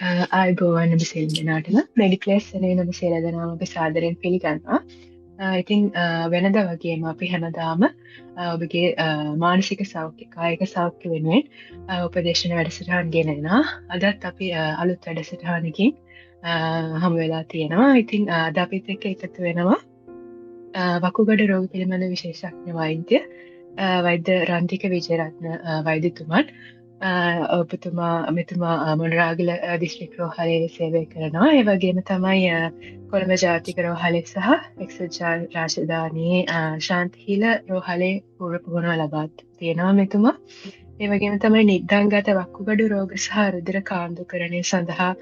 ආයුබෝවන් ඔබ සියලු දෙනාටම. මෙඩිප්ලස් වෙනුවෙන් ඔබ සියලු දෙනාම අපි සාදරයෙන් පිළිගන්නවා. ඉතින් වෙනදා වගේම අපි හැමදාම ඔබගේ මානසික සෞඛ්‍ය, කායික සෞඛ්‍ය වෙනුවෙන් උපදේශන වැඩසටහන් ගෙන එනවා. අදත් අපි අලුත් වැඩසටහනකින් හමු වෙලා තියෙනවා. ඉතින් අද අපිත් එක්ක එකතු වෙනවා වකුගඩු රෝග පිළිබඳ විශේෂඥ වෛද්‍ය වෛද්‍ය රන්තික විජේරත්න වෛද්‍යතුමන්. ඔබතුමා මෙතුමා මොනරාගල දිස්ත්‍රික් රෝහලේ සේවය කරනවා. ඒ වගේම තමයි කොළඹ ජාතික රෝහලේ සහ එක්සත් රාජධානියේ ශාන්තිහිල රෝහලේ පූර්ව පුහුණුව ලබා තියෙනවා මෙතුමා. ඒ වගේම තමයි නිද්දාංගත වකුගඩු රෝග සහ රුධිර කාන්දුකරණය සඳහා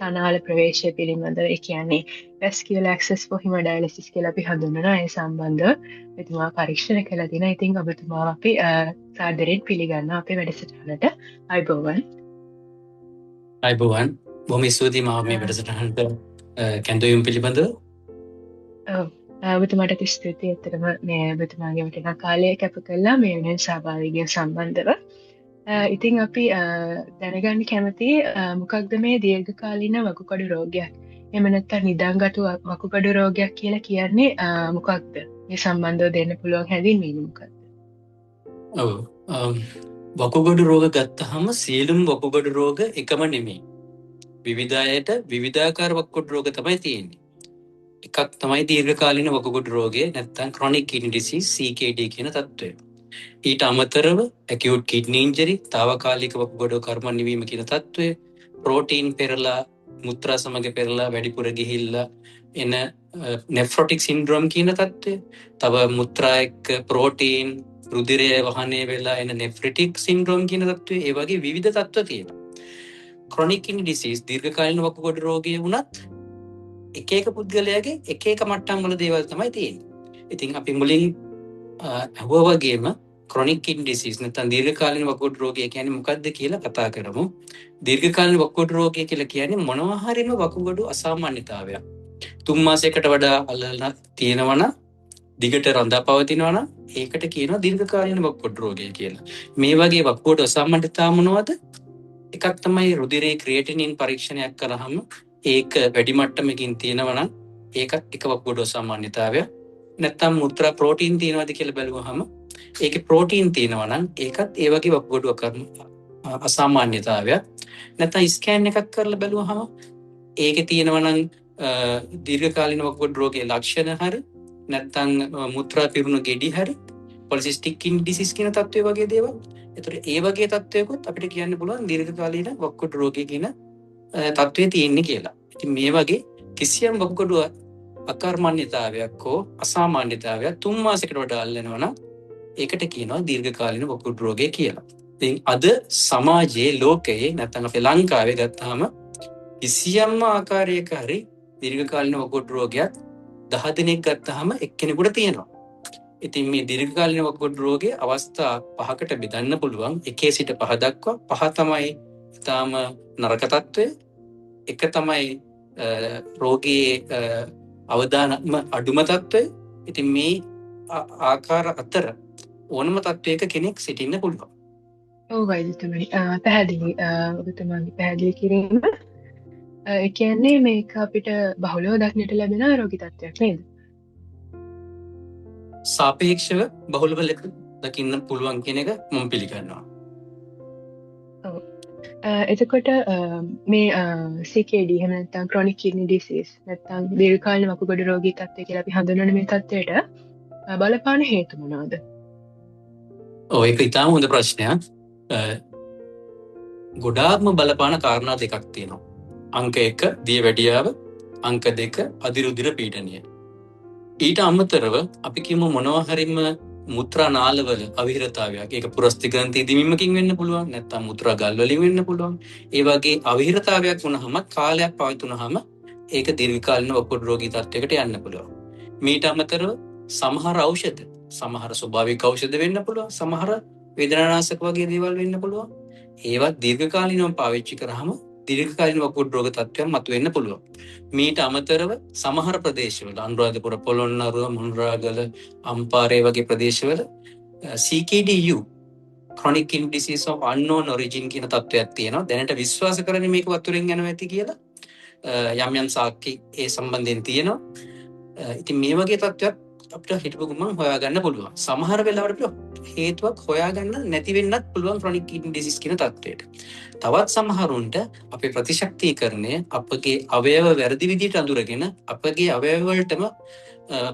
තනාල ප්‍රවේශය පිළිබඳව, ඒ කියන්නේ vascular access for hemodialysis කියලා අපි හඳුන්වන ඒ සම්බන්ධව මෙතුමා පරීක්ෂණ කළා තියෙනවා. ඉතින් ඔබතුමාව අපි සාදරයෙන් පිළිගන්නවා අපේ වැඩසටහනට. ආයුබෝවන්. ආයුබෝවන්. බොහොම ස්තුතියි මාව මේ වැඩසටහනට කැඳවීම පිළිබඳව. ඔව්. ඔබතුමාට ස්තුතියි. ඇත්තටම මේ ඔබතුමාගේ වටිනා කාලය කැප කළා මේ වෙනුවෙන් සහභාගී වීම සම්බන්ධව. ඉතින් අපි දැනගන්න කැමති මොකක්ද මේ දීර්ඝකාලීන වකුගඩු රෝගයක්, එහෙම නැත්නම් නිදාංගත වකුගඩු රෝගයක් කියලා කියන්නේ මොකක්ද? මේ සම්බන්ධව දෙන්න පුළුවන් හැඳින්වීම මොකක්ද? ඔව්. වකුගඩු රෝග ගත්තහම සියලුම වකුගඩු රෝග එකම නෙමෙයි. විවිධ අයට විවිධාකාර වකුගඩු රෝග තමයි තියෙන්නේ. එකක් තමයි දීර්ඝකාලීන වකුගඩු රෝගය, නැත්නම් ක්‍රොනික් කිඩ්නි ඩිසීස් CKD කියන තත්ත්වය. ඊට අමතරව ඇකියුට් කිඩ්නි ඉන්ජරි, තාවකාලික වකුගඩු කර්ම නිවීම කියන තත්ත්වය, ප්‍රෝටීන් පෙරලා මුත්‍රා සමග පෙරලා වැඩිපුර ගිහිල්ලා එන නෙෆ්‍රොටික් සින්ඩ්‍රෝම් කියන තත්ත්වය, තව මුත්‍රා එක්ක ප්‍රෝටීන් රුධිරය වහනය වෙලා එන නෙෆ්‍රිටික් සින්ඩ්‍රෝම් කියන තත්ත්වය, ඒ වගේ විවිධ තත්ත්ව තියෙනවා. ක්‍රොනික් කිඩ්නි ඩිසීස් දීර්ඝකාලීන වකුගඩු රෝගය වුණත් එක එක පුද්ගලයාගේ එක එක මට්ටම් වල දේවල් තමයි තියෙන්නේ. ඉතින් අපි මුලින් ඇහුවා වගේම ක්‍රොනික් කිඩ්නි ඩිසීස් නැත්නම් දීර්ඝකාලීන වකුගඩු රෝගය කියන්නේ මොකක්ද කියලා කතා කරමු. දීර්ඝකාලීන වකුගඩු රෝගය කියලා කියන්නේ මොනවා හරිම වකුගඩු අසාමාන්‍යතාවයක්. 3 මාසයකට වඩා අල්ලලා තියෙනවා නම්, දිගට රඳා පවතිනවා නම් ඒකට කියනවා දීර්ඝකාලීන වකුගඩු රෝගය කියලා. මේ වගේ වකුගඩු අසාමාන්‍යතා මොනවද? එකක් තමයි රුධිරයේ ක්‍රියැටිනින් පරීක්ෂණයක් කරාම ඒක වැඩි මට්ටමකින් තියෙනවා නම් ඒකත් එක වකුගඩු අසාමාන්‍යතාවයක්. නැත්නම් මුත්‍රා ප්‍රෝටීන් තියෙනවද කියලා බැලුවහම ඒකේ ප්‍රෝටීන් තියෙනවා නම් ඒකත් ඒ වගේ වකුගඩු අසාමාන්‍යතාවයක්. නැත්නම් ස්කෑන් එකක් කරලා බැලුවහම ඒකේ තියෙනවා නම් දීර්ඝකාලීන වකුගඩු රෝගයේ ලක්ෂණ හරි, නැත්නම් මුත්‍රා පිරුණු ගෙඩි හරි, පොලිසිස්ටික් කිඩ්නි ඩිසීස් කියන තත්ත්වය වගේ දේවල්. ඒතර ඒ වගේ තත්ත්වයකොත් අපිට කියන්න පුළුවන් දීර්ඝකාලීන වකුගඩු රෝගය කියන තත්ත්වය තියෙන්නේ කියලා. ඉතින් මේ වගේ කිසියම් වකුගඩු අකර්මණ්‍යතාවයක් හෝ අසාමාන්‍යතාවයක් 3 මාසයකට වඩා අල්ලනවා නම් ඒකට කියනවා දීර්ඝකාලීන වකුගඩු රෝගය කියලා. ඉතින් අද සමාජයේ, ලෝකයේ, නැත්නම් අපේ ලංකාවේ ගත්තාම කිසියම්ම ආකාරයක හරි දීර්ඝකාලීන වකුගඩු රෝගයක් 10 දෙනෙක් ගත්තාම එක්කෙනෙකුට තියෙනවා. ඉතින් මේ දීර්ඝකාලීන වකුගඩු රෝගයේ අවස්ථා 5කට බෙදන්න පුළුවන්. 1 සිට 5 දක්වා. 5 තමයි ඉතාම නරක තත්ත්වය. 1 තමයි රෝගයේ අවදානම අඩුම තත්ත්වය. ඉතින් මේ ආකාර අතර ඕනම තත්ත්වයක කෙනෙක් සිටින්න පුළුවන්. ඔව් වෛද්‍යතුමනි, පැහැදිලි. ඔබතුමාගේ පැහැදිලි කිරීම. ඒ කියන්නේ මේක අපිට බහුලව දක්නට ලැබෙන රෝගී තත්ත්වයක් නේද? සාපේක්ෂව බහුලව දකින්න පුළුවන් කියන එක මම පිළිගන්නවා. ඔව්. එතකොට මේ CKD එහෙම නැත්නම් ක්‍රොනික් කිඩ්නි ඩිසීස් නැත්නම් දීර්ඝකාලීන වකුගඩු රෝගී තත්ත්වය කියලා අපි හඳුන්වන මේ තත්ත්වයට බලපාන හේතු මොනවාද? ඔව්, ඒක ඉතාම හොඳ ප්‍රශ්නයක්. ගොඩාක්ම බලපාන කාරණා දෙකක් තියෙනවා. අංක 1 දියවැඩියාව, අංක 2 අධිරුධිර පීඩනය. ඊට අමතරව අපි කියමු මොනවා හරිම මුත්‍රා නාලවල අවිහිරතාවයක්. ඒක පුරස්ථි ග්‍රන්ථි දිමීමකින් වෙන්න පුළුවන්, නැත්නම් මුත්‍රා ගල් වලින් වෙන්න පුළුවන්. ඒ වගේ අවිහිරතාවයක් වුණාම කාලයක් පවතුනහම ඒක දීර්ඝකාලීන වකුගඩු රෝගී තත්ත්වයකට යන්න පුළුවන්. මීට අමතරව සමහර ඖෂධ, සමහර ස්වභාවික ඖෂධ වෙන්න පුළුවන්, සමහර වේදනානාශක වගේ දේවල් වෙන්න පුළුවන්. ඒවත් දීර්ඝකාලීනව පාවිච්චි කරාම දීර්ඝකාලීන වකුගඩු රෝග තත්ත්වයන් මතුවෙන්න පුළුවන්. මීට අමතරව සමහර ප්‍රදේශවල අනුරාධපුර, පොළොන්නරුව, මොනරාගල, අම්පාරේ වගේ ප්‍රදේශවල CKDU Chronic kidney disease of unknown origin කියන තත්ත්වයක් තියෙනවා. දැනට විශ්වාස කරන්නේ මේක වතුරෙන් යනවා ඇති කියලා. යම් යම් සාක්ෂි ඒ සම්බන්ධයෙන් තියෙනවා. ඉතින් මේ වගේ තත්ත්වයක් අපිට හිටපු ගමන් හොයාගන්න පුළුවන්. සමහර වෙලාවට අපිට හේතුවක් හොයාගන්න නැති වෙන්නත් පුළුවන් ක්‍රොනික් කිඩ්නි ඩිසීස් කියන තත්ත්වයට. තවත් සමහරුන්ට අපේ ප්‍රතිශක්තිකරණය අපගේ අවයව වැරදි විදිහට අඳුරගෙන අපගේ අවයව වලටම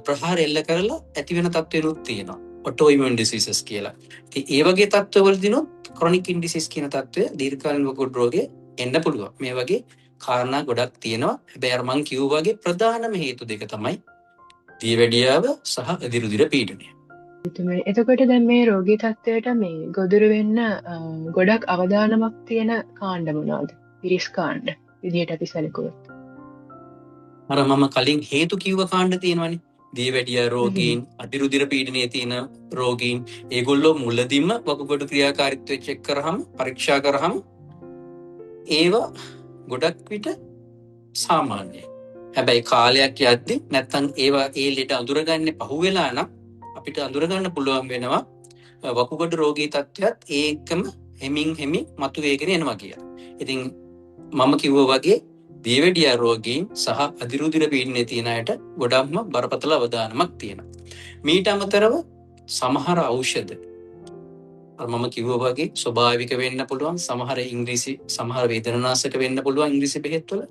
ප්‍රහාර එල්ල කරලා ඇති වෙන තත්ත්වෙනුත් තියෙනවා. ඔටෝ ඉමියුන් ඩිසීසස් කියලා. ඉතින් ඒ වගේ තත්ත්වවලදීනොත් ක්‍රොනික් කිඩ්නි ඩිසීස් කියන තත්ත්වය දීර්ඝකාලීන වකුගඩු රෝගය එන්න පුළුවන්. මේ වගේ කාරණා ගොඩක් තියෙනවා. හැබැයි අර මං කිව්වා වගේ ප්‍රධානම හේතු දෙක තමයි දියවැඩියාව සහ අධිරුධිර පීඩනය. එතකොට දැන් මේ රෝගී තත්ත්වයට මේ ගොදුරු වෙන්න ගොඩක් අවදානමක් තියෙන කාණ්ඩ මොනවාද? පිරිස් කාණ්ඩ විදිහට අපි සැලකුවොත්. අර මම කලින් හේතු කිව්ව කාණ්ඩ තියෙනවනේ. දියවැඩියා රෝගීන්, අධිරුධිර පීඩනය තියෙන රෝගීන්, ඒගොල්ලෝ මුලදිම වකුගඩු ක්‍රියාකාරීත්වය චෙක් කරාම, පරීක්ෂා කරාම ඒවා ගොඩක් විට සාමාන්‍යයි. හැබැයි කාලයක් යද්දි නැත්තම් ඒවා ඒ ලෙඩ අඳුරගන්නේ පහුවෙලා නම් අපිට අඳුරගන්න පුළුවන් වෙනවා වකුගඩු රෝගී තත්ත්වයක් ඒකම හෙමින් හෙමින් මතුවේගෙන එනවා කියලා. ඉතින් මම කිව්වා වගේ දියවැඩියා රෝගීන් සහ අධිරුධිර පීඩනය තියෙන අයට ගොඩක්ම බරපතල අවදානමක් තියෙනවා. මීට අමතරව සමහර ඖෂධ අර මම කිව්වා වගේ ස්වභාවික වෙන්න පුළුවන්, සමහර ඉංග්‍රීසි සමහර වේදනානාශක වෙන්න පුළුවන් ඉංග්‍රීසි බෙහෙත් වල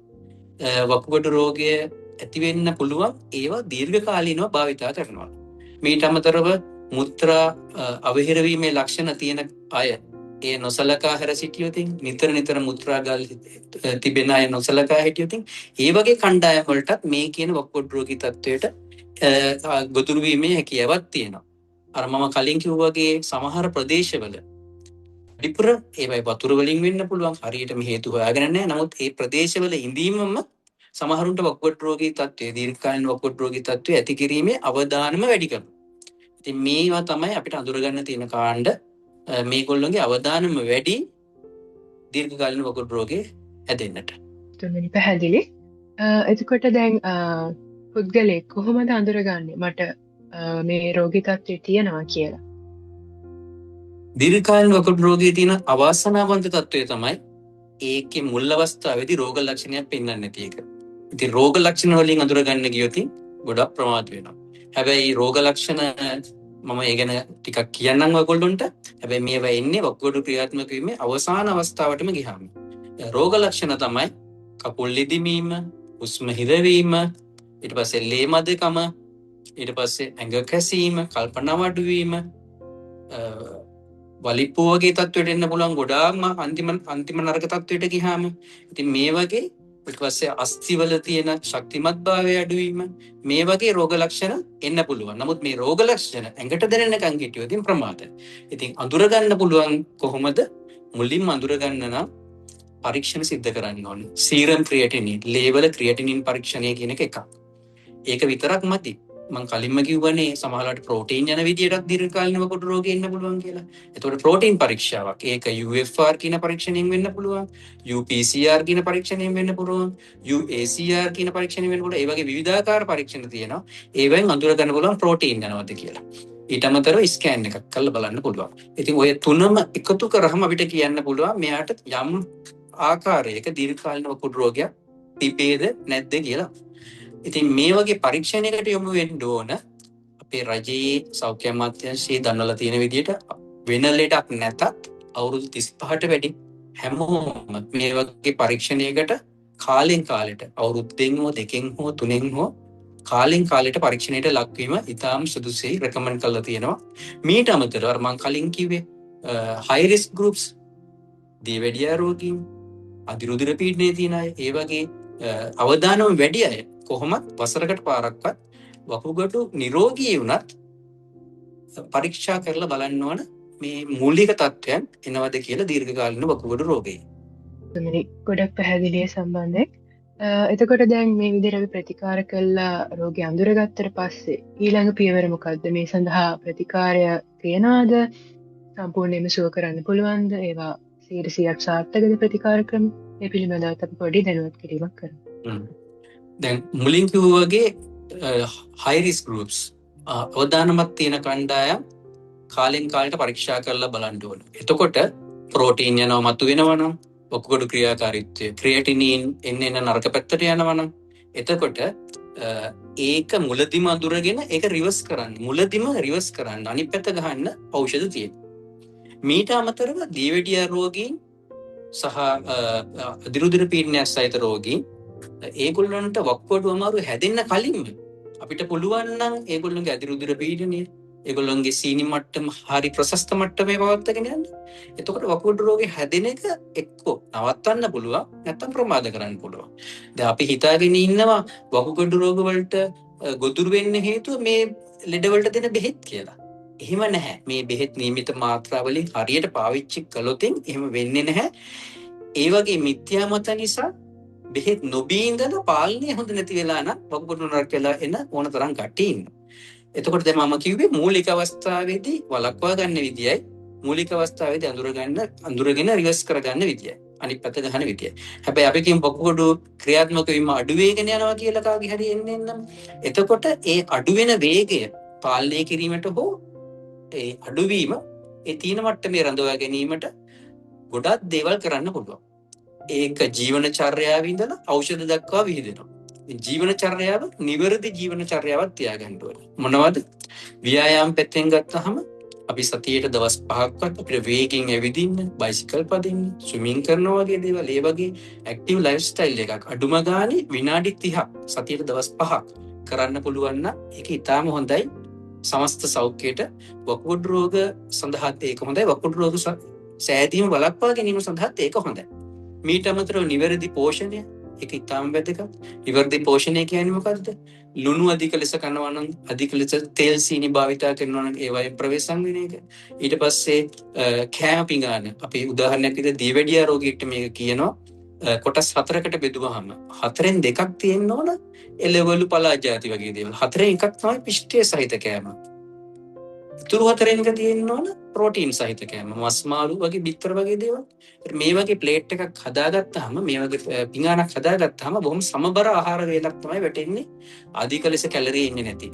වකුගඩු රෝගය ඇති වෙන්න පුළුවන්, ඒවා දීර්ඝකාලීනව භාවිතා කරනවා. මීට අමතරව මුත්‍රා අවහිර වීමේ ලක්ෂණ තියෙන අය ඒ නොසලකා හැර සිටියොත්, නිතර නිතර මුත්‍රා ගල් තිබෙන අය නොසලකා හිටියොත්, ඒ වගේ කණ්ඩායම් වලටත් මේ කියන වකුගඩු රෝගී තත්ත්වයට ගොදුරු වීමේ හැකියාවක් තියෙනවා. අර මම කලින් කිව්වා වගේ සමහර ප්‍රදේශවල වැඩිපුර ඒවයි වතුර වලින් වෙන්න පුළුවන්, හරියටම හේතු හොයාගෙන නැහැ. නමුත් ඒ ප්‍රදේශවල ඉඳීමම සමහරුන්ට වකුගඩු රෝගී තත්ත්වය, දීර්ඝකාලීන වකුගඩු රෝගී තත්ත්වය ඇති කිරීමේ අවදානම වැඩි කරනවා. ඉතින් මේවා තමයි අපිට අඳුරගන්න තියෙන කාණ්ඩ. මේගොල්ලොන්ගේ අවදානම වැඩි දීර්ඝකාලීන වකුගඩු රෝගේ හැදෙන්නට. තුන්වෙනි පැහැදිලි. එතකොට දැන් පුද්ගලයෙක් කොහොමද අඳුරගන්නේ මට මේ රෝගී තත්ත්වය තියෙනවා කියලා? දීර්ඝකාලීන වකුගඩු රෝගයේ තියෙන අවාසනාවන්ත තත්ත්වය තමයි ඒකේ මුල් අවස්ථාවේදී රෝග ලක්ෂණයක් පෙන්වන්නේ නැති එක. ඉතින් රෝග ලක්ෂණ වලින් අඳුරගන්න ගියොත් ගොඩක් ප්‍රමාද වෙනවා. හැබැයි රෝග ලක්ෂණ මම ඒ ගැන ටිකක් කියන්නම් ඔයගොල්ලොන්ට. හැබැයි මේවා එන්නේ වකුගඩු ක්‍රියාත්මක වීමේ අවසාන අවස්ථාවටම ගියාම. රෝග ලක්ෂණ තමයි කකුල් ලිදිමීම, හුස්ම හිරවීම, ඊට පස්සේ ලේ මදකම, ඊට පස්සේ ඇඟ කැසීම, කල්පනාව අඩුවීම, වලිප්පු වගේ තත්ත්වයට එන්න පුළුවන් ගොඩාක්ම අන්තිම නරක තත්ත්වයට ගියාම. ඉතින් මේ වගේ ඊට පස්සේ අස්ථිවල තියෙන ශක්තිමත්භාවය අඩුවීම, මේ වගේ රෝග ලක්ෂණ එන්න පුළුවන්. නමුත් මේ රෝග ලක්ෂණ ඇඟට දැනෙනකන් හිටියොත් ඉතින් ප්‍රමාදයි. ඉතින් අඳුරගන්න පුළුවන් කොහොමද? මුලින්ම අඳුරගන්න නම් පරීක්ෂණ සිද්ධ කරන්න ඕනේ. සීරම් ක්‍රියැටිනින්, ලේවල ක්‍රියැටිනින් පරීක්ෂණය කියන එක එකක්. ඒක විතරක් මදි. මං කලින්ම කිව්වනේ සමහරවිට ප්‍රෝටීන් යන විදියටත් දීර්ඝකාලීන වකුගඩු රෝගය එන්න පුළුවන් කියලා. එතකොට ප්‍රෝටීන් පරීක්ෂාවක්, ඒක UFR කියන පරීක්ෂණයෙන් වෙන්න පුළුවන්, UPCR කියන පරීක්ෂණයෙන් වෙන්න පුළුවන්, UACR කියන පරීක්ෂණයෙන් වෙන්න පුළුවන්. ඒ වගේ විවිධාකාර පරීක්ෂණ තියෙනවා. ඒවෙන් අඳුර ගන්න පුළුවන් ප්‍රෝටීන් යනවද කියලා. ඊට අමතරව ස්කෑන් එකක් කරලා බලන්න පුළුවන්. ඉතින් ඔය තුනම එකතු කරාම අපිට කියන්න පුළුවන් මෙයාට යම් ආකාරයක දීර්ඝකාලීන වකුගඩු රෝගයක් තිබේද නැද්ද කියලා. ඉතින් මේ වගේ පරීක්ෂණයකට යොමු වෙන්න ඕන අපේ රජයේ සෞඛ්‍ය අමාත්‍යාංශයේ දන්වලා තියෙන විදිහට වෙන ලෙඩක් නැතත් අවුරුදු 35ට වැඩි හැමෝම මේ වගේ පරීක්ෂණයකට කාලෙන් කාලෙට අවුරුද්දෙන් හෝ දෙකෙන් හෝ තුනෙන් හෝ කාලෙන් කාලෙට පරීක්ෂණයට ලක්වීම ඉතාම සුදුසුයි රෙකමන්ඩ් කරලා තියෙනවා. මීට අමතරව අර මං කලින් කිව්වේ හයි රිස්ක් ගෲප්ස්, දියවැඩියා රෝගීන්, අධිරුධිර පීඩනය තියෙන අය, ඒ වගේ අවදානම වැඩි අය කොහොමත් වසරකට පාරක්වත් වකුගඩු නිරෝගී වුණත් පරීක්ෂා කරලා බලන්න ඕන මේ මූලික තත්ත්වයන් එනවද කියලා දීර්ඝකාලීන වකුගඩු රෝගයේ. ගොඩක් පැහැදිලි සම්බන්ධයෙන්. එතකොට දැන් මේ විදිහට අපි ප්‍රතිකාර කළා රෝගය අඳුරගත්තට පස්සේ ඊළඟ පියවර මොකද්ද? මේ සඳහා ප්‍රතිකාරය තියනවාද? සම්පූර්ණයෙන්ම සුව කරන්න පුළුවන්ද? ඒවා 100%ක් සාර්ථකද ප්‍රතිකාර ක්‍රම? මේ පිළිබඳව අපි පොඩි දැනුවත් කිරීමක් කරමු. දැන් මුලින් කිව්වා වගේ හයි රිස්ක් ගෲප්ස්, අවදානමක් තියෙන කණ්ඩායම් කාලෙන් කාලෙට පරීක්ෂා කරලා බලන්න ඕන. එතකොට ප්‍රෝටීන් යනවා මතු වෙනවා නම්, වකුගඩු ක්‍රියාකාරීත්වය, ක්‍රියැටිනින් එන්න එන්න නරක පැත්තට යනවා නම්, එතකොට ඒක මුලදිම අඳුරගෙන ඒක රිවර්ස් කරන්න, මුලදිම රිවර්ස් කරන්න අනිත් පැත්ත ගහන්න ඖෂධ තියෙනවා. මීට අමතරව දියවැඩියා රෝගීන් සහ අදිරුදිර පීඩනයක් සහිත රෝගීන් ඒගොල්ලන්ට වකුගඩු අමාරු හැදෙන්න කලින්ම අපිට පුළුවන් නම් ඒගොල්ලන්ගේ අදිරුදිර පීඩනය, ඒගොල්ලන්ගේ සීනි මට්ටම හරි ප්‍රශස්ත මට්ටමේ පවත්වාගෙන යන්න. එතකොට වකුගඩු රෝගේ හැදෙන එක එක්කෝ නවත්තන්න පුළුවන්, නැත්නම් ප්‍රමාද කරන්න පුළුවන්. දැන් අපි හිතාගෙන ඉන්නවා වකුගඩු රෝග වලට ගොදුරු වෙන්න හේතුව මේ ලෙඩ වලට දෙන බෙහෙත් කියලා. එහෙම නැහැ. මේ බෙහෙත් නියමිත මාත්‍රා වලින් හරියට පාවිච්චි කළොත් එහෙම වෙන්නේ නැහැ. ඒ වගේ මිත්‍යා මත නිසා බෙහෙත් නොබී ඉඳලා පාලනය හොඳ නැති වෙලා නම් වකුගඩු නරක වෙලා එන ඕන තරම් කට්ටිය ඉන්නවා. එතකොට දැන් මම කිව්වේ මූලික අවස්ථාවේදී වළක්වා ගන්න විදියයි, මූලික අවස්ථාවේදී අඳුරගෙන රිවර්ස් කරගන්න විදියයි, අනිත් පැත්ත ගහන විදියයි. හැබැයි අපි කියමු වකුගඩු ක්‍රියාත්මක වීම අඩු වේගෙන යනවා කියලා කාගේ හරි එන්න එන්නම. එතකොට ඒ අඩු වෙන වේගය පාලනය කිරීමට හෝ ඒ අඩුවීම ඒ තීන මට්ටමේ රඳවා ගැනීමට ගොඩක් දේවල් කරන්න පුළුවන්. ඒක ජීවන චර්යාවේ ඉඳලා ඖෂධ දක්වා විහිදෙනවා. ජීවන චර්යාව නිවැරදි ජීවන චර්යාවක් තියාගන්න ඕනේ. මොනවද? ව්‍යායාම පැත්තෙන් ගත්තහම අපි සතියේට දවස් 5ක්වත් අපිට වේගෙන් ඇවිදින්න, බයිසිකල් පදින්න, ස්විමින් කරනවා වගේ දේවල්, ඒ වගේ ඇක්ටිව් ලයිෆ් ස්ටයිල් එකක් අඩුම ගානේ විනාඩි 30ක් සතියේට දවස් 5ක් කරන්න පුළුවන් නම් ඒක ඉතාම හොඳයි. සමස්ත සෞඛ්‍යයට වකුගඩු රෝග සඳහාත් ඒක හොඳයි. වකුගඩු රෝග සෑදීම වළක්වා ගැනීම සඳහාත් ඒක හොඳයි. මීට අමතරව නිවැරදි පෝෂණය, ඒක ඉතාම වැදගත්. නිවැරදි පෝෂණය කියන්නේ මොකද්ද? ලුණු අධික ලෙස කනවා නම්, අධික ලෙස තෙල් සීනි භාවිතා කරනවා නම් ඒවයින් ප්‍රවේශම් වෙන එක. ඊට පස්සේ කෑම පිඟාන. අපි උදාහරණයක් විදිහට දියවැඩියා රෝගීට මේක කියනවා. කොටස් 4කට බෙදුවහම 4න් 2ක් තියෙන්න ඕන එළවලු පලා ජාති වගේ දේවල්. 4න් එකක් තමයි පිෂ්ඨය සහිත කෑම. ඉතුරු 4න් එක තියෙන්න ඕන ප්‍රෝටීන් සහිත කෑම, මස් මාළු වගේ බිත්තර වගේ දේවල්. මේ වගේ ප්ලේට් එකක් හදාගත්තාම, මේ වගේ පිඟානක් හදාගත්තාම බොහොම සමබර ආහාර වේලක් තමයි වැටෙන්නේ. අධික ලෙස කැලරි එන්නේ නැති.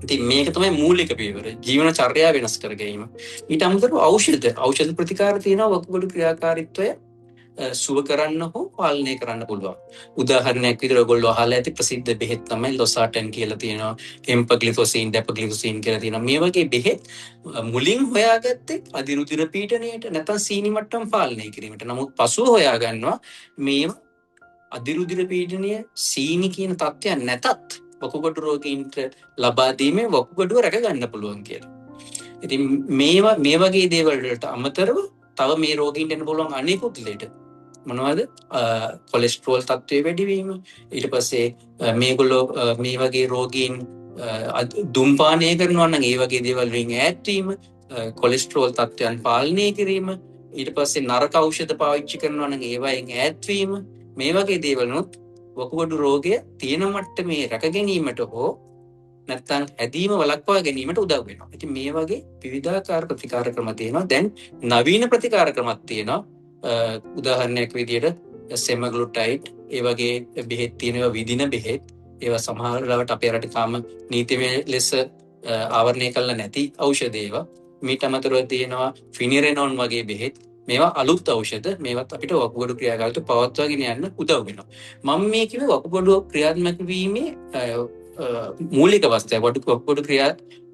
ඉතින් මේක තමයි මූලික පියවර. ජීවන චර්යාව වෙනස් කර ගැනීම. ඊට අමතරව ඖෂධ ප්‍රතිකාර තියෙනවා වකුගඩු ක්‍රියාකාරීත්වය සුව කරන්න හෝ පාලනය කරන්න පුළුවන්. උදාහරණයක් විදිහට ඔයගොල්ලෝ අහලා ඇති ප්‍රසිද්ධ බෙහෙත් තමයි ලොසාටන් කියලා තියෙනවා, එම්පග්ලිෆොසින්, ඩැපග්ලිෆොසින් කියලා තියෙනවා. මේ වගේ බෙහෙත් මුලින් හොයාගත්තේ අදිරුදිර පීඩනයට නැත්නම් සීනි මට්ටම පාලනය කිරීමට. නමුත් පසුව හොයාගන්නවා මේ අදිරුදිර පීඩනය සීනි කියන තත්ත්වයක් නැතත් වකුගඩු රෝගීන්ට ලබා දීමෙන් වකුගඩුව රැක ගන්න පුළුවන් කියලා. ඉතින් මේ වගේ දේවල් වලට අමතරව තව මේ රෝගීන්ට එන්න පුළුවන් අනෙකුත් ලෙඩ මොනවද? කොලෙස්ටරෝල් තත්ත්වය වැඩි වීම. ඊට පස්සේ මේගොල්ලෝ මේ වගේ රෝගීන් දුම්පානය කරනවා නම් ඒ වගේ දේවල් වලින් ඈත් වීම, කොලෙස්ටරෝල් තත්ත්වයන් පාලනය කිරීම, ඊට පස්සේ නරක ඖෂධ පාවිච්චි කරනවා නම් ඒවයින් ඈත් වීම, මේ වගේ දේවල්නොත් වකුගඩු රෝගය තියෙන මට්ටමේ රැක ගැනීමට හෝ නැත්නම් හැදීම වළක්වා ගැනීමට උදව් වෙනවා. ඉතින් මේ වගේ විවිධාකාර ප්‍රතිකාර ක්‍රම තියෙනවා. දැන් නවීන ප්‍රතිකාර ක්‍රමක් තියෙනවා. උදාහරණයක් විදියට සෙමග්ලුටයිඩ් ඒ වගේ බෙහෙත් තියෙනවා, විදින බෙහෙත්. ඒවා සමහර වෙලාවට අපේ රටේ තාම නීතිමය ලෙස ආවරණය කරලා නැති ඖෂධ ඒවා. මීට අමතරව තියෙනවා ෆිනිරෙනොන් වගේ බෙහෙත්. මේවා අලුත් ඖෂධ. මේවත් අපිට වකුගඩු ක්‍රියාකාරීත්වය පවත්වාගෙන යන්න උදව් වෙනවා. මම මේ කිව්වේ වකුගඩු ක්‍රියාත්මක වීමේ මූලික අවස්ථාව. වකුගඩු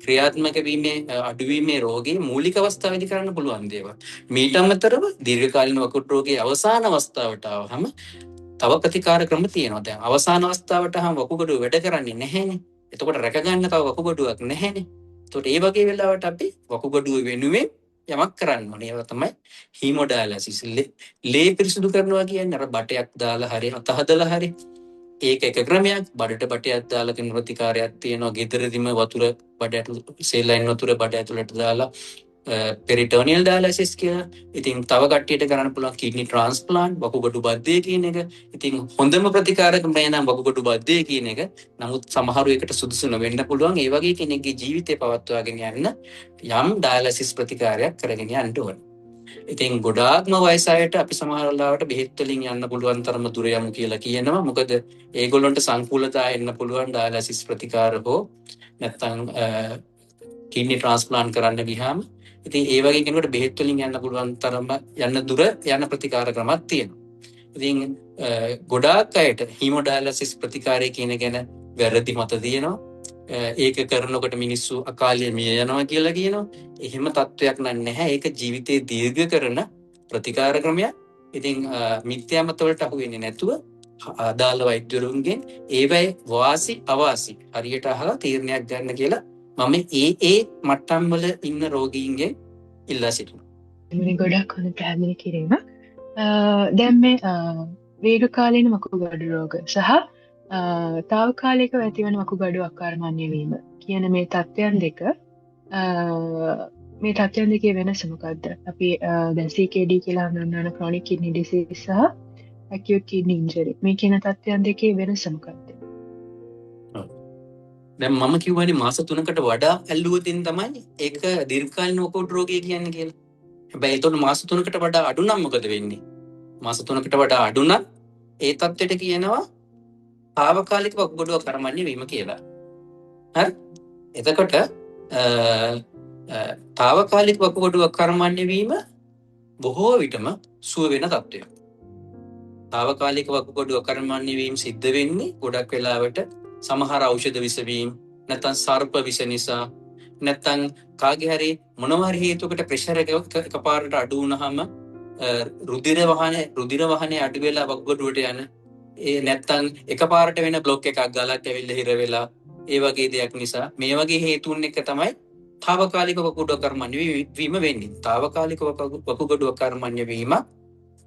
ක්‍රියාත්මක වීමේ අඩුවීමේ රෝගයේ මූලික අවස්ථාවේදී කරන්න පුළුවන් දේවල්. මීට අමතරව දීර්ඝකාලීන වකුගඩු රෝගයේ අවසාන අවස්ථාවට ආවහම තව ප්‍රතිකාර ක්‍රම තියෙනවා. දැන් අවසාන අවස්ථාවට ආවම වකුගඩුව වැඩ කරන්නේ නැහැනේ. එතකොට රැකගන්න තව වකුගඩුවක් නැහැනේ. එතකොට ඒ වගේ වෙලාවට අපි වකුගඩුව වෙනුවෙන් යමක් කරන්න ඕනේ. ඒවා තමයි හීමෝඩයලිසිස්. ලේ පිරිසිදු කරනවා කියන්නේ අර බටයක් දාලා හරි අත හදලා හරි ඒක එක ක්‍රමයක්. බඩට බටයක් දාලා කරන ප්‍රතිකාරයක් තියෙනවා. ගෙදරදිම වතුර බඩ ඇතුළ සේලයින් වතුර බඩ ඇතුළට දාලා පෙරිටෝනියල් ඩයලිසිස් කියලා. ඉතින් තව කට්ටියට කරන්න පුළුවන් කිඩ්නි ට්‍රාන්ස්ප්ලාන්ට්, වකුගඩු බද්ධය කියන එක. ඉතින් හොඳම ප්‍රතිකාර ක්‍රමය නම් වකුගඩු බද්ධය කියන එක. නමුත් සමහරු එකට සුදුසු නොවෙන්න පුළුවන්. ඒ වගේ කෙනෙක්ගේ ජීවිතය පවත්වාගෙන යන්න යම් ඩයලිසිස් ප්‍රතිකාරයක් කරගෙන යන්න ඕන. ඉතින් ගොඩාක්ම වයස අයට අපි සමහර වෙලාවට බෙහෙත් වලින් යන්න පුළුවන් තරම දුර යමු කියලා කියනවා. මොකද ඒගොල්ලන්ට සංකූලතා එන්න පුළුවන් ඩයලිසිස් ප්‍රතිකාර හෝ නැත්නම් කිඩ්නි ට්‍රාන්ස්ප්ලාන්ට් කරන්න ගියාම ඉතින් ඒ වගේ කෙනෙකුට බෙහෙත් වලින් යන්න පුළුවන් තරම යන්න දුර යන ප්‍රතිකාර ක්‍රමක් තියෙනවා. ඉතින් ගොඩාක් අයට හීමෝඩයලිසිස් ප්‍රතිකාරය කියන ගැන වැරදි මත තියෙනවා. ඒක කරනකොට මිනිස්සු අකාලයේ මිය යනවා කියලා කියනවා. එහෙම තත්ත්වයක් නන් නැහැ. ඒක ජීවිතේ දීර්ඝ කරන ප්‍රතිකාර ක්‍රමයක්. ඉතින් මිත්‍යා මත වලට අහු වෙන්නේ නැතුව අදාළ වෛද්‍යවරුන්ගෙන් ඒවැ වාසි අවාසි හරියට අහලා තීරණයක් ගන්න කියලා මම ඒ ඒ මට්ටම් වල ඉන්න රෝගීන්ගෙන් ඉල්ලා සිටිනවා. මේ ගොඩක් හොඳ පැහැදිලි කිරීම. දැන් මේ දීර්ඝකාලීන වකුගඩු රෝග සහ තාවකාලිකව ඇතිවන වකුගඩු අකර්මණ්‍ය වීම කියන මේ තත්ත්වයන් දෙක, මේ තත්ත්වයන් දෙකේ වෙනස මොකද්ද? අපි දැන් CKD කියලා හඳුන්වන chronic kidney disease සහ acute kidney injury මේ කියන තත්ත්වයන් දෙකේ වෙනස මොකද්ද? දැන් මම කිව්වනේ මාස 3කට වඩා ඇල්ලුවොතින් තමයි ඒක දීර්ඝකාලීන වකුගඩු රෝගය කියන්නේ කියලා. හැබැයි එතකොට මාස 3කට වඩා අඩු නම් මොකද වෙන්නේ? මාස 3කට වඩා අඩු නම් ඒ තත්ත්වයට කියනවා තාවකාලික වකුගඩු අකර්මණ්‍ය වීම කියලා. හරි? එතකොට තාවකාලික වකුගඩු අකර්මණ්‍ය වීම බොහෝ විටම සුව වෙන තත්ත්වයක්. තාවකාලික වකුගඩු අකර්මණ්‍ය වීම සිද්ධ වෙන්නේ ගොඩක් වෙලාවට සමහර ඖෂධ විස වීම, නැත්නම් සර්ප විෂ නිසා, නැත්නම් කාගේ හරි මොනවා හරි හේතුවකට ප්‍රෙෂර් එක එකපාරට අඩු වුණාම රුධිර වහනේ අඩු වෙලා වකුගඩුවට යන, ඒ නැත්නම් එකපාරට වෙන බ්ලොක් එකක් ගලක් ඇවිල්ලා හිර වෙලා, ඒ වගේ දෙයක් නිසා මේ වගේ හේතුන් එක තමයි තාවකාලික වකුගඩු අකර්මණ්‍ය වීම වෙන්නේ. තාවකාලික වකුගඩු අකර්මණ්‍ය වීම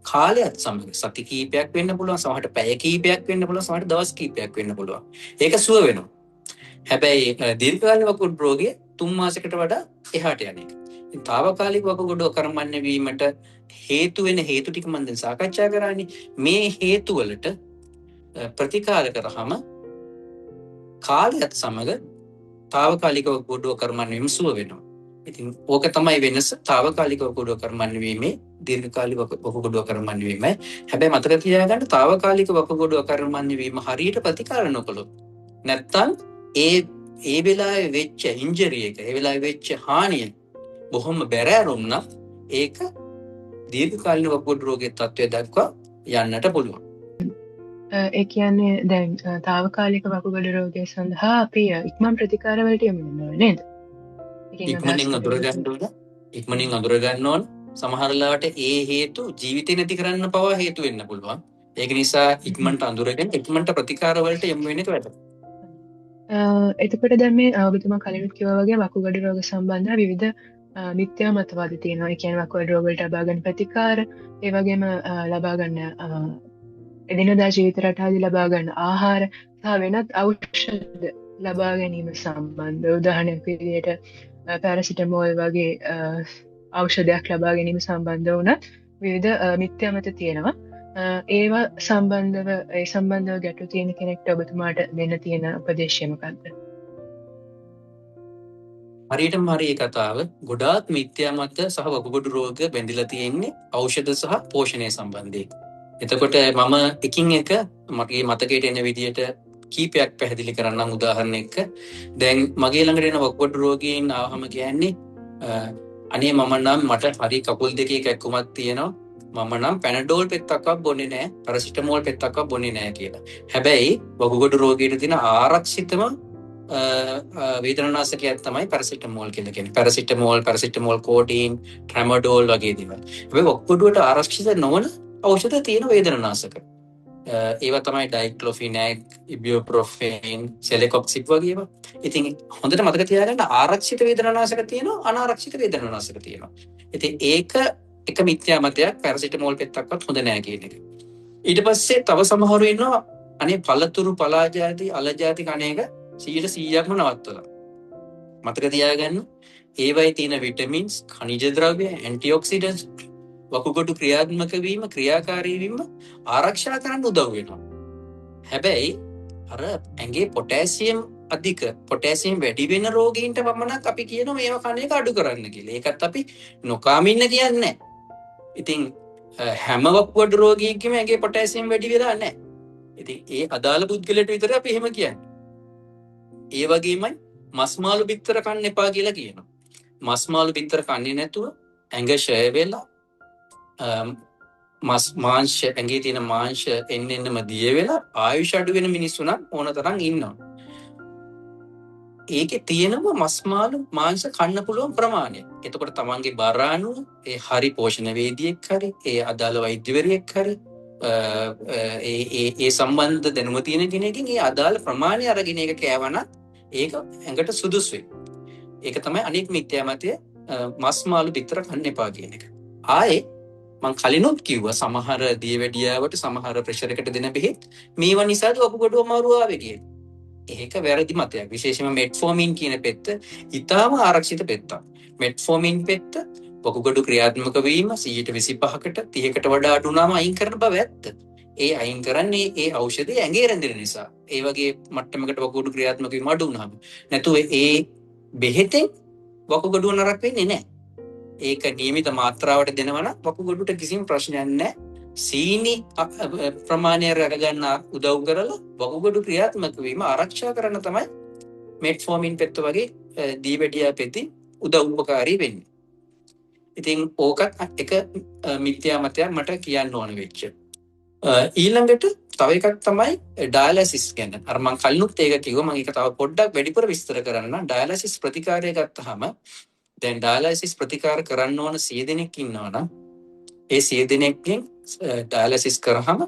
කාලයත් සමග සති කීපයක් වෙන්න පුළුවන්, සමහරට පැය කීපයක් වෙන්න පුළුවන්, සමහරට දවස් කීපයක් වෙන්න පුළුවන්. ඒක සුව වෙනවා. හැබැයි දීර්ඝකාලීන වකුගඩු රෝගය 3 මාසයකට වඩා එහාට යන එක. ඉතින් තාවකාලික වකුගඩු අකර්මණ්‍ය වීමට හේතු වෙන හේතු ටික මම දැන් සාකච්ඡා කරානේ. මේ හේතු වලට ප්‍රතිකාර කරාම කාලයත් සමග තාවකාලික වකුගඩු අකර්මණ්‍ය වීම සුව වෙනවා. ඉතින් ඕක තමයි වෙනස තාවකාලික වකුගඩු අකර්මණ්‍ය වීමේ දීර්ඝකාලික වකුගඩු අකර්මණ්‍ය වීමයි. හැබැයි මතක තියාගන්න තාවකාලික වකුගඩු අකර්මණ්‍ය වීම හරියට ප්‍රතිකාර නොකළොත් නැත්තම් ඒ වෙලාවේ වෙච්ච ඉන්ජරි එක, ඒ වෙලාවේ වෙච්ච හානිය බොහොම බැරෑරුම් නම් ඒක දීර්ඝකාලීන වකුගඩු රෝගයේ තත්ත්වය දක්වා යන්නට පුළුවන්. ඒ කියන්නේ දැන් තාවකාලික වකුගඩු රෝගය සඳහා අපි ඉක්මන් ප්‍රතිකාර වලට යොමු වෙන්න ඕනේ නේද? ඉක්මනින් අඳුර ගන්න ඕන. ඉක්මනින් අඳුර ගන්න ඕන. සමහර ලාවට ඒ හේතු ජීවිතේ නැති කරන්න පවා හේතු වෙන්න පුළුවන්. ඒක නිසා ඉක්මනට අඳුරගෙන ඉක්මනට ප්‍රතිකාර වලට යොමු වෙන එක වැදගත්. එතකොට දැන් මේ ඔබතුමා කලිනුත් කිව්වා වගේ වකුගඩු රෝග සම්බන්ධ විවිධ මිත්‍යා මතවාද තියෙනවා. ඒ කියන්නේ වකුගඩු රෝග වලට ලබා ගන්න ප්‍රතිකාර, ඒ වගේම ලබා ගන්න එදිනදා ජීවිත රටාවේදී ලබා ගන්න ආහාර සහ වෙනත් ඖෂධ ලබා ගැනීම සම්බන්ධ. උදාහරණයක් විදිහට පැරසිටමෝල් වගේ ඖෂධයක් ලබා ගැනීම සම්බන්ධ වුණත් විවිධ මිත්‍යා මත තියෙනවා. ඒවා ඒ සම්බන්ධව ගැටලු තියෙන කෙනෙක්ට ඔබතුමාට දෙන්න තියෙන උපදේශය මොකක්ද? හරියටම හරි ඒ කතාව. ගොඩාක් මිත්‍යා මත සහ වකුගඩු රෝග බැඳිලා තියෙන්නේ ඖෂධ සහ පෝෂණය සම්බන්ධයෙන්. එතකොට මම එකින් එක මගේ මතකයට එන විදියට කීපයක් පැහැදිලි කරන්නම් උදාහරණ එක්ක. දැන් මගේ ළඟට එන වකුගඩු රෝගීන් ආවහම කියන්නේ අනේ මම නම් මට හරි කකුල් දෙකේ කැක්කුමක් තියෙනවා, මම නම් පැනඩෝල් පෙත්තක්වත් බොන්නේ නෑ, පැරසිටමෝල් පෙත්තක්වත් බොන්නේ නෑ කියලා. හැබැයි වකුගඩු රෝගීට තියෙන ආරක්ෂිතම වේදනානාශකයක් තමයි පැරසිටමෝල් කියලා කියන්නේ. පැරසිටමෝල්, පැරසිටමෝල් කෝඩීන්, ට්‍රැමඩෝල් වගේ දේවල්. හැබැයි වකුගඩුවට ආරක්ෂිත නොවන ඖෂධ තියෙන වේදනානාශක. ඒවා තමයි ඩයික්ලොෆිනැක්, ඉබියුප්‍රොෆෙන්, සෙලෙකොක්සිබ් වගේ ඒවා. ඉතින් හොඳට මතක තියාගන්න ආරක්ෂිත වේදනානාශක තියෙනවා, අනාරක්ෂිත වේදනානාශක තියෙනවා. ඉතින් ඒක එක මිත්‍යා මතයක්, පැරසිටමෝල් පෙත්තක්වත් හොඳ නෑ කියන එක. ඊට පස්සේ තව සමහරු ඉන්නවා අනේ පළතුරු පලා ජාති අල ජාති කන එක 100%ක්ම නවත්තලා. මතක තියාගන්න ඒවයි තියෙන විටමින්ස්, ඛනිජ ද්‍රව්‍ය, ඇන්ටිඔක්සිඩන්ට්ස් වකුගඩු ක්‍රියාත්මක වීම, ක්‍රියාකාරී වීම ආරක්ෂා කරන්න උදව් වෙනවා. හැබැයි අර ඇඟේ පොටෑසියම් අධික, පොටෑසියම් වැඩි වෙන රෝගීන්ට පමණක් අපි කියනවා මේවා කන එක අඩු කරන්න කියලා. ඒකත් අපි නොකාම ඉන්න කියන්නේ නැහැ. ඉතින් හැම වකුගඩු රෝගීන්ගේම ඇඟේ පොටෑසියම් වැඩි වෙලා නැහැ. ඉතින් ඒ අදාළ පුද්ගලයාට විතරයි අපි එහෙම කියන්නේ. ඒ වගේමයි මස් මාළු බිත්තර කන්න එපා කියලා කියනවා. මස් මාළු බිත්තර කන්නේ නැතුව ඇඟ ෂය වෙලා මස් මාංශ ඇඟේ තියෙන මාංශ එන්න එන්නම දිය වෙලා ආයුෂ අඩු වෙන මිනිස්සු නම් ඕන තරම් ඉන්නවා. ඒකේ තියෙනම මස් මාළු මාංශ කන්න පුළුවන් ප්‍රමාණය. එතකොට තමන්ගේ බර අනුව ඒ හරි පෝෂණ වේදියෙක් හරි ඒ අදාළ වෛද්‍යවරියෙක් හරි ඒ ඒ ඒ සම්බන්ධ දැනුම තියෙන කෙනකින් ඒ අදාළ ප්‍රමාණය අරගෙන ඒක කෑවනම් ඒක ඇඟට සුදුසුයි. ඒක තමයි අනෙක් මිත්‍යා මතය, මස් මාළු විතර කන්න එපා කියන එක. ආයේ මං කලිනුත් කිව්වා සමහර දියවැඩියාවට සමහර ප්‍රෙෂර් එකට දෙන බෙහෙත් මේවා නිසාද වකුගඩු අමාරුව ආවේ කියලා. ඒක වැරදි මතයක්. විශේෂයෙන්ම මෙට්ෆෝමින් කියන පෙත්ත ඉතාම ආරක්ෂිත පෙත්තක්. මෙට්ෆෝමින් පෙත්ත වකුගඩු ක්‍රියාත්මක වීම 125කට 30කට වඩා අඩු වුණාම අයින් කරන බව ඇත්ත. ඒ අයින් කරන්නේ ඒ ඖෂධය ඇඟේ රැඳෙන නිසා. ඒ වගේ මට්ටමකට වකුගඩු ක්‍රියාත්මක වීම අඩු වුණාම. නැතුව ඒ බෙහෙතෙන් වකුගඩුව නරක වෙන්නේ නැහැ. ඒක නියමිත මාත්‍රාවට දෙනවා නම් වකුගඩුවට කිසිම ප්‍රශ්නයක් නැහැ. සීනි ප්‍රමාණය රැකගන්න උදව් කරලා වකුගඩු ක්‍රියාත්මක වීම ආරක්ෂා කරන්න තමයි මෙට්ෆෝමින් පෙත්ත වගේ දීවැඩියා පෙති උදව් උපකාරී වෙන්නේ. ඉතින් ඕකත් එක මිත්‍යා මතයක් මට කියන්න ඕන වෙච්ච. ඊළඟට තව එකක් තමයි ඩයලසිස් ගැන. අර මං කලිනුත් ඒක කිව්වා, මං ඒක තව පොඩ්ඩක් වැඩිපුර විස්තර කරන්න. ඩයලසිස් ප්‍රතිකාරය ගත්තාම දැන් ඩයලසිස් ප්‍රතිකාර කරන්න ඕන 100 දෙනෙක් ඉන්නවා නම් ඒ 100 දෙනෙක්ගෙන් ඩයලසිස් කරාම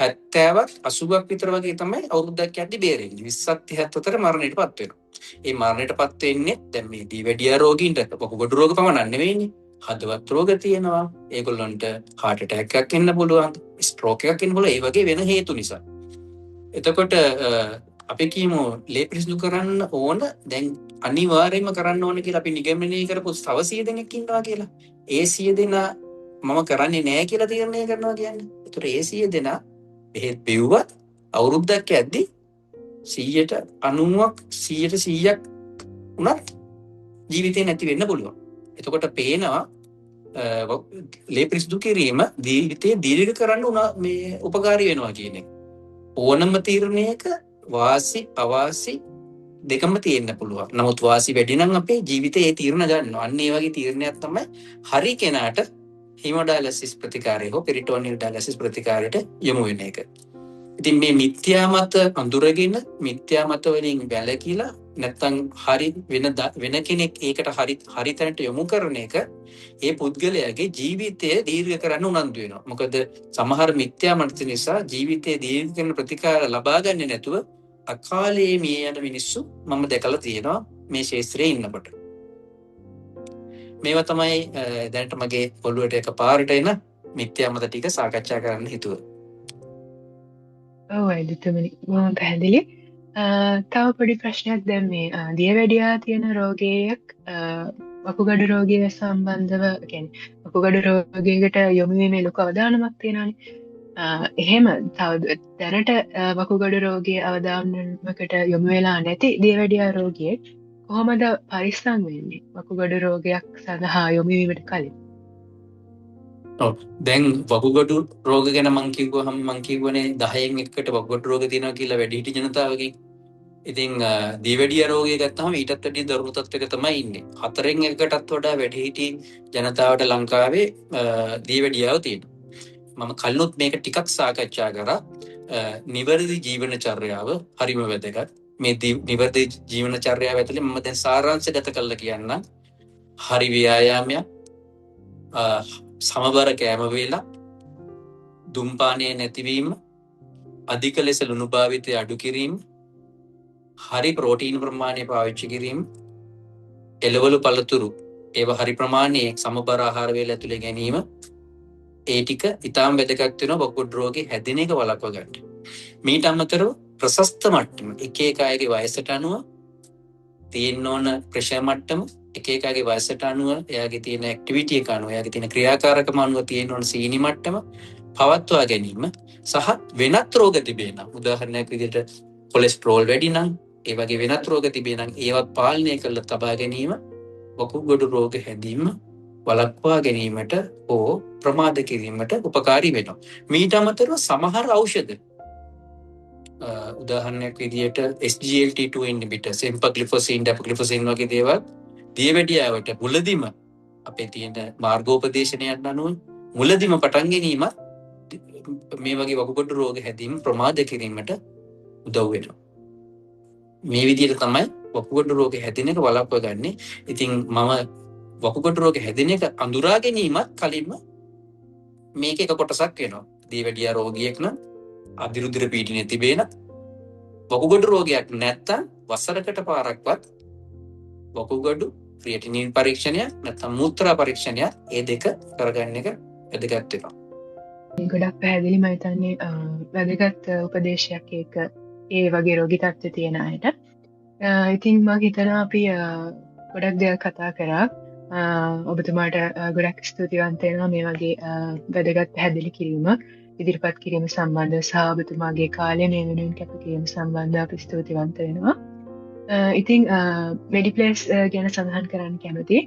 70ක් 80ක් විතර වගේ තමයි අවුරුද්දක් යද්දි බේරෙන්නේ. 20ක් 30ක් අතර මරණයට පත් වෙනවා. ඒ මරණයට පත් වෙන්නේ දැන් මේ දීවැඩියා රෝගීන්ට වකුගඩු රෝග පමණක් නෙවෙයිනේ. හදවත් රෝග තියෙනවා. ඒගොල්ලන්ට හાર્ට් ඇටැක් එකක් එන්න පුළුවන්, ස්ට්‍රෝක් එකක් එන්න පුළුවන්. ඒ වගේ වෙන හේතු නිසා. එතකොට අපි කියමු ලේ පිරිසිදු කරන්න ඕන, දැන් අනිවාර්යයෙන්ම කරන්න ඕන කියලා අපි නිගමනය කරපු තව 100 දෙනෙක් ඉන්නවා කියලා. ඒ 100 දෙනා මම කරන්නේ නෑ කියලා තීරණය කරනවා කියන්නේ. ඒතර ඒ 100 දෙනා බෙහෙත් බිව්වත් අවුරුද්දක් යද්දි 190ක් 100ක් වුණත් ජීවිතේ නැති වෙන්න පුළුවන්. එතකොට පේනවා ලේ පිරිසිදු කිරීම ජීවිතේ දීර්ඝ කරන්න උනා මේ උපකාරී වෙනවා කියන එක. ඕනම තීරණයක වාසි අවාසි දෙකම තියෙන්න පුළුවන්. නමුත් වාසි වැඩි නම් අපේ ජීවිතේ ඒ තීරණ ගන්නවා. අන්න ඒ වගේ තීරණයක් තමයි හරි කෙනාට හීමෝඩයලිසිස් ප්‍රතිකාරය හෝ පෙරිටෝනියල් ඩයලිසිස් ප්‍රතිකාරයට යොමු වෙන එක. ඉතින් මේ මිත්‍යා මත අඳුරගෙන මිත්‍යා මත වලින් වැළකීලා නැත්තම් හරි වෙන කෙනෙක් ඒකට හරි හරි තැනට යොමු කරන එක ඒ පුද්ගලයාගේ ජීවිතය දීර්ඝ කරන්න උනන්දු වෙනවා. මොකද සමහර මිත්‍යා මත නිසා ජීවිතය දීර්ඝ කරන ප්‍රතිකාර ලබා ගන්නේ නැතුව අකාලයේ මිය යන මිනිස්සු මම දැකලා තියෙනවා මේ ක්ෂේත්‍රයේ ඉන්නකොට. මේවා තමයි දැනට මගේ ඔළුවට එක පාරට එන මිත්‍යා මත ටික සාකච්ඡා කරන්න හිතුව. ඔව් වෛද්‍යතුමනි, බොහොම පැහැදිලි. තව පොඩි ප්‍රශ්නයක් දැන් මේ දියවැඩියා තියෙන රෝගයක් වකුගඩු රෝගය සම්බන්ධව, කියන්නේ වකුගඩු රෝගයකට යොමු වීමේ ලොකු අවදානමක් තියෙනවානේ. එහෙම තව දැනට වකුගඩු රෝගයේ අවදානමකට යොමු වෙලා නැති දියවැඩියා රෝගියෙක් කොහොමද පරිස්සම් වෙන්නේ වකුගඩු රෝගයක් සඳහා යොමු වීමට කලින්? ඔව්, දැන් වකුගඩු රෝග ගැන මං කිව්වහම මං කිව්වනේ 10න් එකකට වකුගඩු රෝග තියෙනවා කියලා වැඩිහිටි ජනතාවගෙන්. ඉතින් දියවැඩියා රෝගය ගත්තහම ඊටත් වැඩිය දරුණු තත්ත්වයක තමයි ඉන්නේ. 4න් එකකටත් වඩා වැඩිහිටි ජනතාවට ලංකාවේ දියවැඩියාව තියෙනවා. මම කලිනුත් මේක ටිකක් සාකච්ඡා කරා. නිවැරදි ජීවන චර්යාව හරිම වැදගත්. මේ නිවැරදි ජීවන චර්යාව ඇතුලේ මම දැන් සාරාංශගත කරලා කියන්නම්. හරි ව්‍යායාමයක්, සමබර කෑම වේලක්, දුම්පානය නැතිවීම, අධික ලෙස ලුණු භාවිතය අඩු කිරීම, හරි ප්‍රෝටීන් ප්‍රමාණය පාවිච්චි කිරීම, එළවලු පළතුරු ඒවා හරි ප්‍රමාණයේ සමබර ආහාර වේල ඇතුලේ ගැනීම, ඒ ටික ඉතාම වැදගත් වෙනවා වකුගඩු රෝගේ හැදෙන එක වළක්ව ගන්න. මීට අමතරව ප්‍රශස්ත මට්ටම එක එක අයගේ වයසට අනුව තියෙන්න ඕන ප්‍රෙෂර් මට්ටම, එක එක අයගේ වයසට අනුව එයාගේ තියෙන ඇක්ටිවිටි එක අනුව එයාගේ තියෙන ක්‍රියාකාරකම අනුව තියෙන්න ඕන සීනි මට්ටම පවත්වා ගැනීම සහ වෙනත් රෝග තිබේ නම්, උදාහරණයක් විදිහට කොලෙස්ටරෝල් වැඩි නම්, ඒ වගේ වෙනත් රෝග තිබේ නම් ඒවත් පාලනය කරලා තබා ගැනීම වකුගඩු රෝග හැදීම වළක්වා ගැනීමට හෝ ප්‍රමාද කිරීමට උපකාරී වෙනවා. මීට අමතරව සමහර ඖෂධ උදාහරණයක් විදියට SGLT2 inhibitors, එම්පග්ලිෆෝසින්, ඩැපග්ලිෆෝසින් වගේ දේවල් දියවැඩියාවට මුලදිම අපේ තියෙන මාර්ගෝපදේශනයන් අනුව මුලදිම පටන් ගැනීමත් මේ වගේ වකුගඩු රෝග හැදීම ප්‍රමාද කිරීමට උදව් වෙනවා. මේ විදිහට තමයි වකුගඩු රෝග හැදෙන එක වළක්ව ගන්නේ. ඉතින් මම වකුගඩු රෝග හැදෙන එක අඳුරා ගැනීමත් කලින්ම මේක එක කොටසක් වෙනවා. දියවැඩියා රෝගියෙක් නම් අධිරුධිර පීඩනය තිබේ නම්, වකුගඩු රෝගයක් නැත්තම් වසරකට පාරක්වත් වකුගඩු ක්‍රියැටිනින් පරීක්ෂණයක් නැත්නම් මූත්‍රා පරීක්ෂණයක්, ඒ දෙක කරගන්න එක වැදගත් වෙනවා. ගොඩක් පැහැදිලි. මම හිතන්නේ වැදගත් උපදේශයක් ඒක ඒ වගේ රෝගී තත්ත්ව තියෙන අයට. ඉතින් මම හිතනවා අපි ගොඩක් දේවල් කතා කරා. ඔබතුමාට ගොඩක් ස්තුතිවන්ත වෙනවා මේ වගේ වැදගත් පැහැදිලි කිරීමක් ඉදිරිපත් කිරීම සම්බන්ධව සහ ඔබතුමාගේ කාලය මේ වෙනුවෙන් කැප කිරීම සම්බන්ධව අපි ස්තුතිවන්ත වෙනවා. ඉතින් මෙඩිප්ලේස් ගැන සඳහන් කරන්න කැමතියි.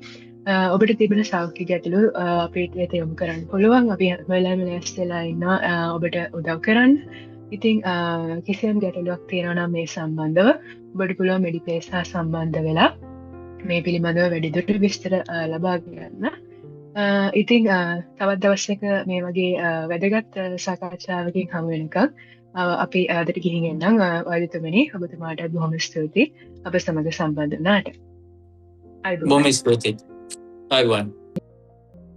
ඔබට තිබෙන සෞඛ්‍ය ගැටලු අපිට වෙත යොමු කරන්න පුළුවන්. අපි හැම වෙලාවෙම ලෑස්ති වෙලා ඉන්නවා ඔබට උදව් කරන්න. ඉතින් කිසියම් ගැටලුවක් තියෙනවා නම් මේ සම්බන්ධව ඔබට පුළුවන් මෙඩිප්ලේස් හා සම්බන්ධ වෙලා මේ පිළිබඳව වැඩිදුරට විස්තර ලබා ගන්න. ඉතින් තවත් දවසක මේ වගේ වැදගත් සාකච්ඡාවකින් හමු වෙනකම් අපි අදට ගිහින් එන්නම්. වෛද්‍යතුමනි, ඔබතුමාට බොහොම ස්තුතියි අප සමග සම්බන්ධ වුණාට. බොහොම ස්තුතියි. ආයුබෝවන්.